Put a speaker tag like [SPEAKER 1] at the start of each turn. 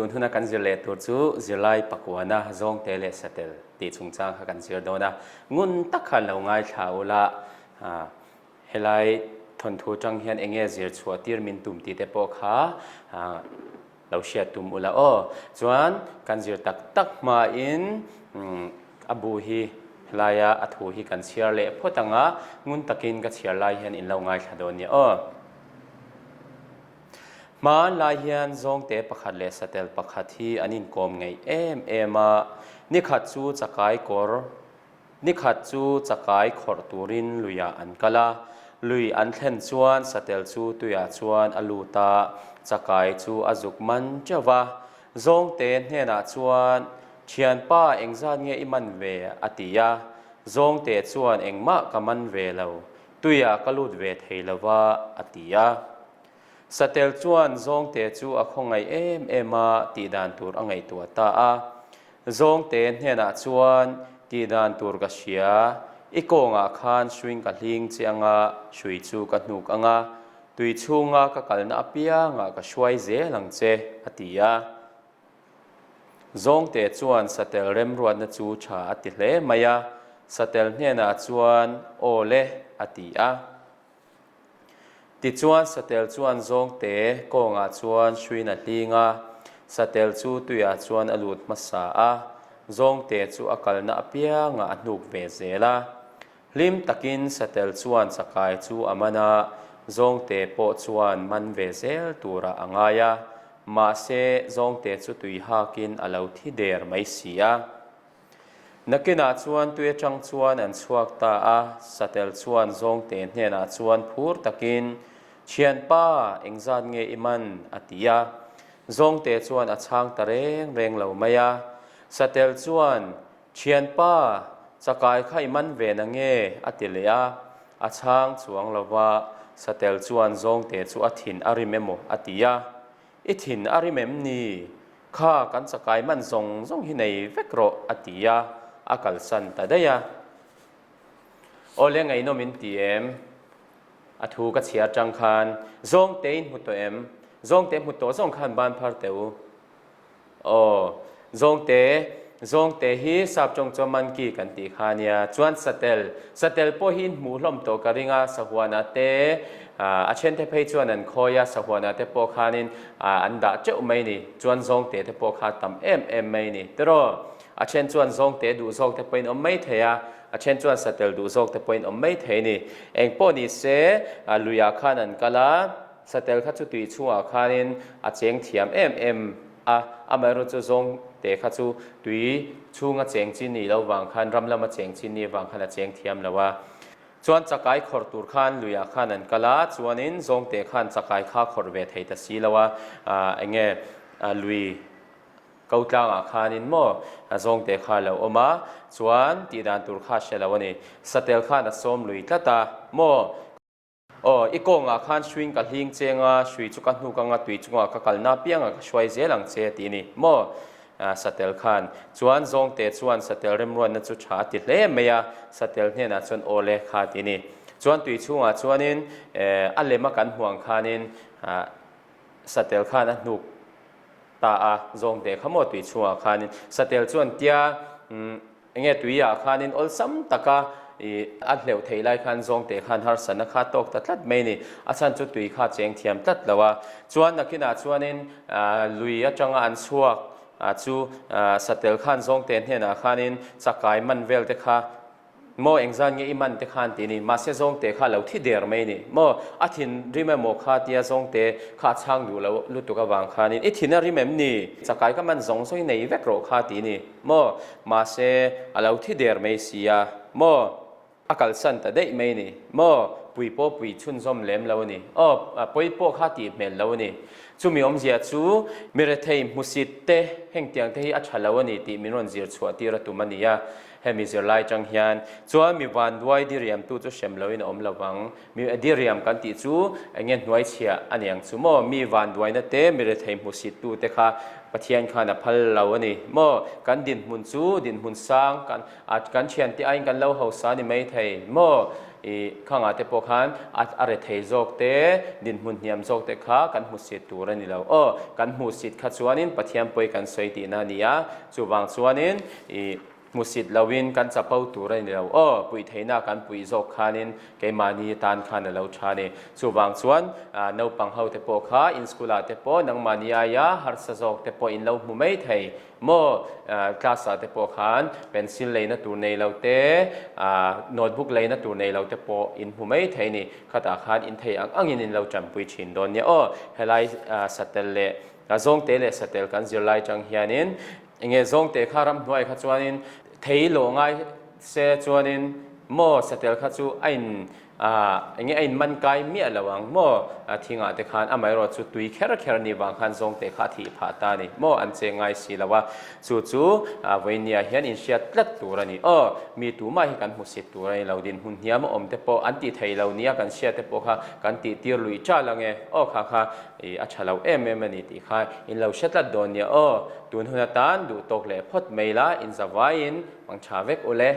[SPEAKER 1] tun huna kan zir leh tur chu zirlai pakuana zawngte leh satel tih chungchang kha kan zir dawn a, ngun tak khan lo ngaithla ula, helai thawnthu tang hian eng nge zir chhuah tir min tum tih te pawh kha lo hriat tum ula aw. Chuan kan zir tak tak hmain a bu hi helaia a thu hi kan chhiar leh phawt ang a, ngun takin ka chhiar lai hian in lo ngaithla dawn nia aw. Hmanlai hian zawngte pakhat leh satel pakhat hi an inkawm ngeih em em a, nikhat chu chakai kawr Nikhat chu chakai khawrh turin luiah an kal a, lui an thlen chuan satel chu tuiah chuan a lut a, chakai chu a zuk man teuh va. Zawngte hnenah chuan, Thianpa engzat nge i man ve? a ti a. Zawngte chuan, Engmah ka man ve lo, tuiah ka lut ve thei lo va, a ti a. Satel chuan Zawngte chu a khawngaih em em a, tihdan tur a ngaihtuah ta a. Zawngte hnenah chuan tihdan tur ka hria, i kawngah khan hruing ka hling che anga hrui chu ka hnuk anga, tui chhunga ka kalna apiangah ka hruai zel ang che, a ti a. Zawngte chuan satel remruatna chu tha a ti hle mai a, satel hnenah chuan aw le, a ti a. Tichuan satel chuan zawngte kawngah chuan hruin a hling a, satel chu tuiah chuan a lut hmasa a, zawngte chu a kalna apiangah a hnuk ve zel a. Hlim takin satel chuan chakai chu a man a, zawngte pawh chuan man ve zel turah a ngai a, mahse zawngte chu tui hakin a lo thi der mai si a. Nakinah chuan tui atang chuan an chhuak ta a, Satel chuan Zawngte hnenah chuan phur takin, Thianpa, engzat nge i man? a ti a. Zawngte chuan a chhang ta reng reng lo mai a. Satel chuan, Thianpa, chakai kha i man ve na nge? a ti leh a. A chhang chuang lo va, Satel chuan Zawngte chu a thin a rim emaw a ti a. I thin a rim em ni? Kha kan chakai man zawng zawng hi nei vek rawh a ti a, a kalsan ta daih a. Awle ngaihnawm in ti em? A thu ka chhiar tang khan Zawngte in hmu tawh em? Zawngte hmu tawh zawng khan ban phar teh u. Aw, Zawngte, Zawngte hi sap tawng chuan monkey kan tih kha nia. Chuan satel, satel pawh hi in hmuh hlawm tawh ka ring a, sahuana te, A thente phei chuan an khawi a, sahuana te pawh khanin an dah teuh mai ni. Chuan zawngte te pawh kha tam em em mai ni. Tiraw? A then chuan zawngte duh zawk te pawhin awm mai thei a, a then chuan satel duh zawk te pawhin awm mai thei ni. Eng pawh ni se, luiah khan an kal a, satel kha chu tui chhungah khanin a cheng thiam em em a, amaherawh chu zawngte kha chu tui chhunga cheng chi ni lo vang khan, ram lama cheng chi ni vang khan a cheng thiam lo a. Chuan chakai khawrh tur khan luiah khan an kal a, chuanin zawngte khan chakai kha khawrh ve thei ta si lo a, enge lui ko tlangah khanin maw zawngte kha a lo awm a, chuan tih dan tur kha a hre lo a ni. Satel khan a sawm lui tlat a maw? Aw, i kawngah khan hruiin ka hling cheng a, hrui chu ka hnuk anga tui chungah ka kalna apiangah ka hruai zel ang che tih a ni maw? Satel khan chuan Zawngte chuan Satel remruatna chu tha a ti hle mai a, Satel hnenah chuan aw le kha ti a ni. Chuan tui chhungah chuanin a lem a kan hmuh ang khanin Satel khan a hnuk ta a, Zawngte kha maw tui chhungah khanin Satel chuan tia Enge tuiah khanin awlsam taka i a hleuh theih lai khan zawngte khan harsatna kha tawk ta tlat mai ni. A chhan chu tui kha cheng thiam tlat lo a. Chuan nakinah chuanin lui atanga an chhuak chu satel khan zawngte hnenah khanin chakai man vel te kha maw engzan nge i man te khan ti ni. Mahse zawngte kha lo thi der mai ni maw. A thinrim emaw kha tia zawngte kha a chhang duh lo lutuk avang khanin i thin a rim em ni? Chakai ka man zawng zawng i nei vek rawh kha ti ni. Maw? Mahse, a lo thi der mai si a. Maw? A kalsan ta daih mai ni. Maw? Pui pawh pui chhunzawm lem lo a ni. Aw, pawi pawh kha tih hmel lo a ni. Chumi awmzia chu mi rethei hmusit te hengtiang te hi a tha lo a ni tih min rawn zir chhuah tir a tum a ni a. Hemi zirlai chang hian chuan mi vanduai diriamtu chu hrem loin a awm lo vang. Mi diriam kan tih chu eng nge hnuai chhiah a ni ang chu maw? Mi vanduaina te, mi rethei hmuhsittu te kha Pathian khan a phal lo a ni maw? Kan dinhmun chu dinhmun sang kan kan thiante aiin kan lo hausa a ni mai thei maw? I khangah te pawh khan a a rethei zawk te, dinhmun hniam zawk te kha kan hmusit tur a ni lo aw. Kan hmuhsit kha chuanin Pathian pawi kan sawi tihna a ni a, chuvang chuanin i hmusit loin kan chapo tur a ni lo aw. Puih theihna kan puih zawk khanin keimahni tan khan a lo tha a ni. Chuvang chuan naupang ho te pawh kha in school ah te pawh nangmahni aia harsa zawk te pawh in lo hmu mai thei. Maw class ah te pawh khan pencil leina tur nei lo te, notebook leina tur nei lo te pawh in hmu mai thei ni. Khatah khan in thei ang angin in lo tanpui thin dawn nia aw. Helai satel leh zawngte leh satel kan zir lai tang hianin enge zawngte kha ramhnuai kha chuanin thei lawh ngai se chuanin maw satel kha chu a in Aah, enge a inman kai miah lo ang maw? Thingah te khan amaherawh chu tui kher kher ni vang khan zawngte kha a thih phah ta a ni maw? An che ngai si lo a, chu chu vawinia hian inhriat tlat tur a ni. Aw, mi tumah hi kan hmusit tur a ni lo, dinhmun hniam a awm te pawh an tih theih lo nia kan hriat te pawh kha kan tih tir luih ṭal ang e. Aw kha kha i a ṭha lo em em a ni tih kha in lo hre tlat dawn nia. Aw, tun hun atan duh tawk leh phawt mai la, inzavaiin hmang ṭha vek u le.